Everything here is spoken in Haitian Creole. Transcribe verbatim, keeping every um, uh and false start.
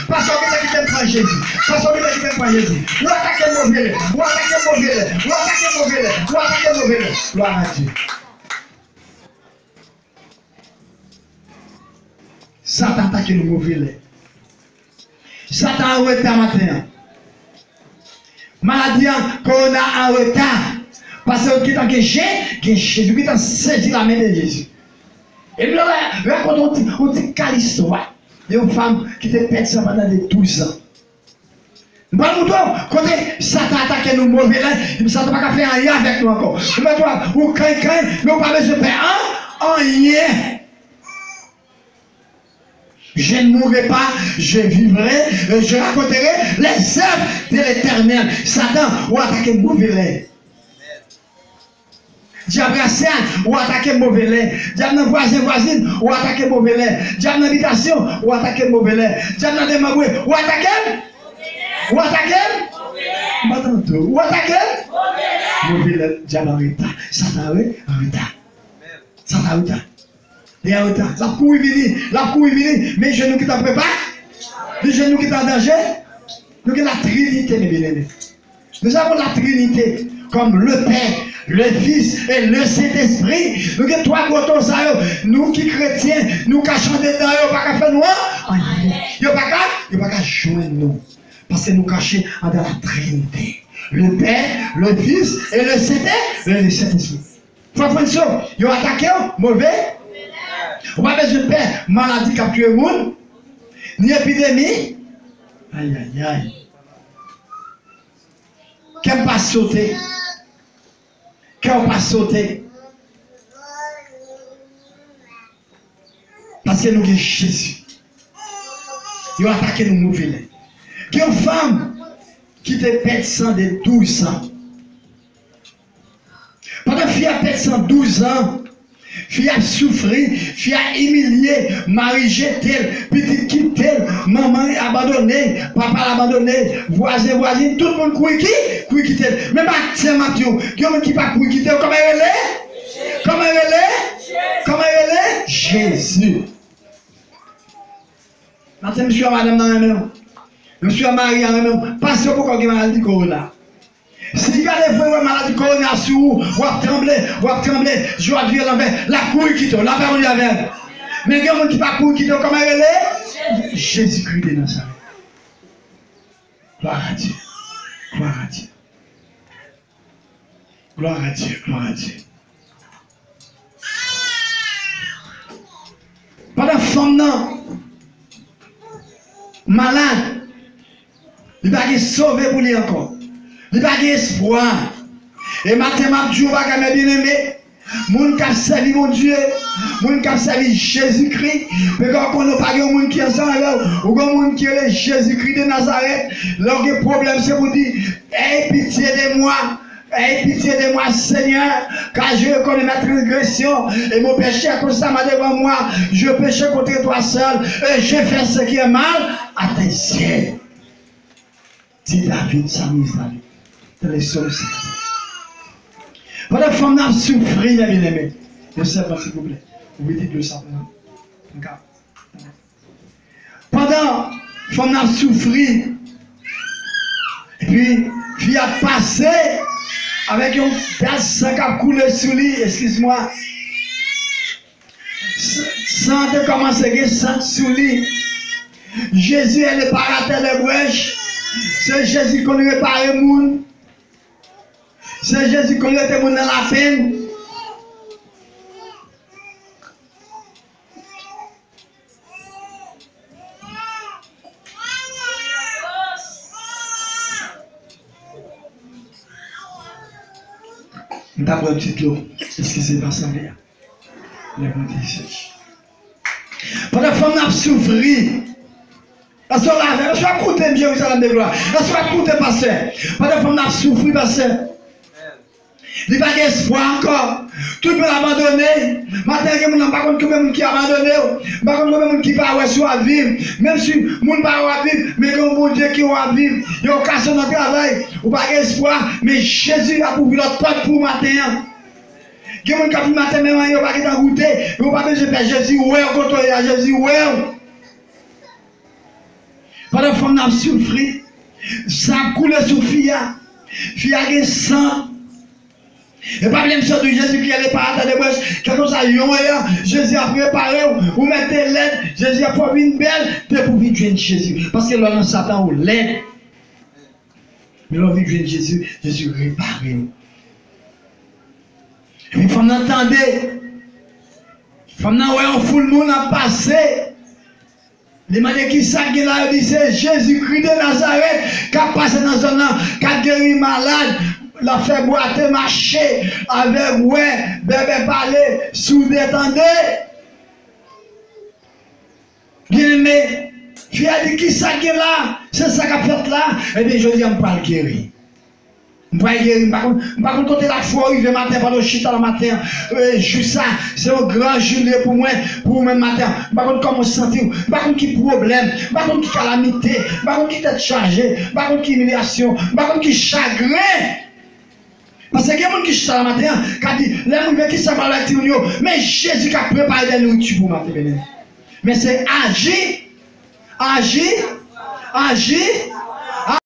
Pastè, w gentan kite m pran Jezi. Pastè, w gentan kite m pran Jezi. Ou atake m move lè. Ou atake m move lè. Ou atake m move lè. Ou atake m move lè. Glwa a Dye. Satan atake nou move lè. Satan an reta maten an. Maladi an, kowona an reta. Paske yo gentan gen je, gen je, yo gentan sezi lamen de Jezi. Epi lè w rakonte yon ti, yon ti kal istwa de yon fanm ki te pèdi san pandan de douz an. M pral montre w kote Satan atake nou move lè, epi Satan pa ka fè anyen avèk nou ankò. Ou mèt wè, ou kay kay, men ou pa bezwen pè an, anyen. Je ne mourrai pas, je vivrai, et je raconterai les œuvres de l'Éternel. Satan, ou atake move lè. Dyab rasyal, ou atake move lè. Dyab nan vwazen, vwazin, ou atake move lè. Dyab nan bitasyon, ou atake move lè. Dyab nan demanbre, ou atake l? Ou atake l? M pa tande w. Ou atake l? Move lè. Dyab an reta. Satan an re-, an reta. Satan an reta. Li an reta. L ap kouri vini. L ap kouri vini. Men je nou ki t ap prepa-, men je nou ki t an danje. Nou gen la Trinite, men byeneme. Nous avons la Trinité, comme le Père, le Fils et le Saint-Esprit. Nou gen twa gwo ton sa yo. Nou ki kretyen, nou ka chante dan yo, pa ka fè nou an-, anyen. Yo pa ka, yo pa ka jwenn nou. Paske nou kache andan la Trinité. Le Père, le Fils et le Saint-, et le Saint-Esprit. Frè Frantso, yo atake w, move. Ou pa bezwen pè maladi k ap touye moun, ni epidemi. Ayayay. Kè m pa sote. Kè w pa sote. Paske nou gen Jezi. Yo atake nou move lè. Gen yon fanm ki te pèdi san de douz an. Pandan fi a pèdi san douz an, fi a ap soufri, fi a imilye, mari jete l, pitit kite l, manman l abandone l, papa l abandone l, vwazen, vwazin, tout moun kouri ki, kouri kite l. Men maten m ap di w, gen moun ki pa kouri kite w, kòman yo rele? Kòman yo rele? Kòman yo rele? Jezi. Maten, mesye a madanm nan renmen w. Mesye a mari a renmen w. Paske w poko gen maladi kowona. Si gade vre wè maladi kowona sou ou, w ap tranble, w ap tranble, je w ap vire lanvè, l ap kouri kite w, lapè Bondye avè l. Men gen moun ki pa kouri kite w, kòman rele? Jezikri de Nazarèt. Gloire à Dieu. Gloire à Dieu. Gloire à Dieu, gloire à Dieu. Pandan fanm nan malad, li pa gen sove pou li ankò. Li pa gen espwa. E maten m ap di w yon bagay, men byeneme, moun k ap sèvi Bondye, moun k ap sèvi Jezikri, men kan w konnen w pa gen yon moun ki ansanm avè w, ou gen yon moun ki rele Jezikri de Nazarèt, lè w gen pwoblèm, se pou w di, Aie pitié de moi, aie pitié de moi, Seigneur, car je reconnais mes transgressions et mon péché est constamment devant moi. Je péche contre toi seul et je fais ce qui est mal à tes yeux. Di David, salmis David, dans les psaumes. Pandan fanm nan ap soufri, men byeneme, yon sèlman, silvouplè, ou mete dlo sa pou mwen. Pandan fanm nan ap soufri, epi fi a pase avèk yon gaz san k ap koule sou li, eskiz mwa. S-, san te kòmanse gen san sou li. Jezi est le réparateur des brèches. Se Jezi konn repare moun. Se Jezi konn rete moun nan lapenn. M ta pran ti dlo. Eskize pa sanble a. Lè mwen te sèch. Pandan fanm nan ap soufri, èske w la avè m? Èske w ap koute m, Jerizalèm de glwa? Èske w ap koute m, pastè? Pandan fanm nan ap soufri, pastè, li pa gen espwa ankò. Tout moun abandone. Maten, gen moun nan, m pa konn konbyen moun ki abandone w. M pa konn konbyen moun ki pa wè si w ap viv. Menm si moun pa wè w ap viv, men gen yon Bondye ki wè w ap viv. Gen okazyon nan travay, ou pa gen espwa, men Jezi ap ouvri lòt pòt pou w maten an. Gen moun k ap vin maten, menm anyen yo pa gentan goute. Men ou pa bezwen pè, Jezi wè w kote w ye a, Jezi wè w. Pandan fanm nan ap soufri, san ap koule sou fi a. Fi a gen san. E pa byen m sot di Jezi ki ale pa atè de branch, kèlkeswa yon eyan, Jezi ap repare w, ou mèt te lèd, Jezi ap fè w vin bèl, depi w vin jwenn Jezi. Paske lè w nan Satan, ou lèd. Men lè w vin jwenn Jezi, Jezi repare w. Epi fanm nan tande. Fanm nan wè yon foul moun ap pase. Li mande kisa k gen la, yo di se Jezikri de Nazarèt k ap pase nan zòn nan, k ap geri malad, l ap fè bwate mache, avèg wè, bèbè pale, soud tande. Byeneme, fi a di kisa k gen la, se sa k ap fèt la, ebyen jodi a m pral geri. M pral geri, m pa konn, m pa konn kote lafwa w rive maten pandan w chita nan maten an. E, jou sa, se yon gran jou li ye pou mwen, pou ou menm maten an. M pa konn kòman w santi w, m pa konn ki pwoblèm, m pa konn ki kalamite, m pa konn ki tèt chaje, m pa konn ki imilyasyon, m pa konn ki chagren. Paske gen moun ki chita nan maten an, k ap di, lè m rive, kisa m pral bay timoun yo? Men Jezi k ap prepare de nouriti pou w maten, byeneme. Men se aji, aji, aji,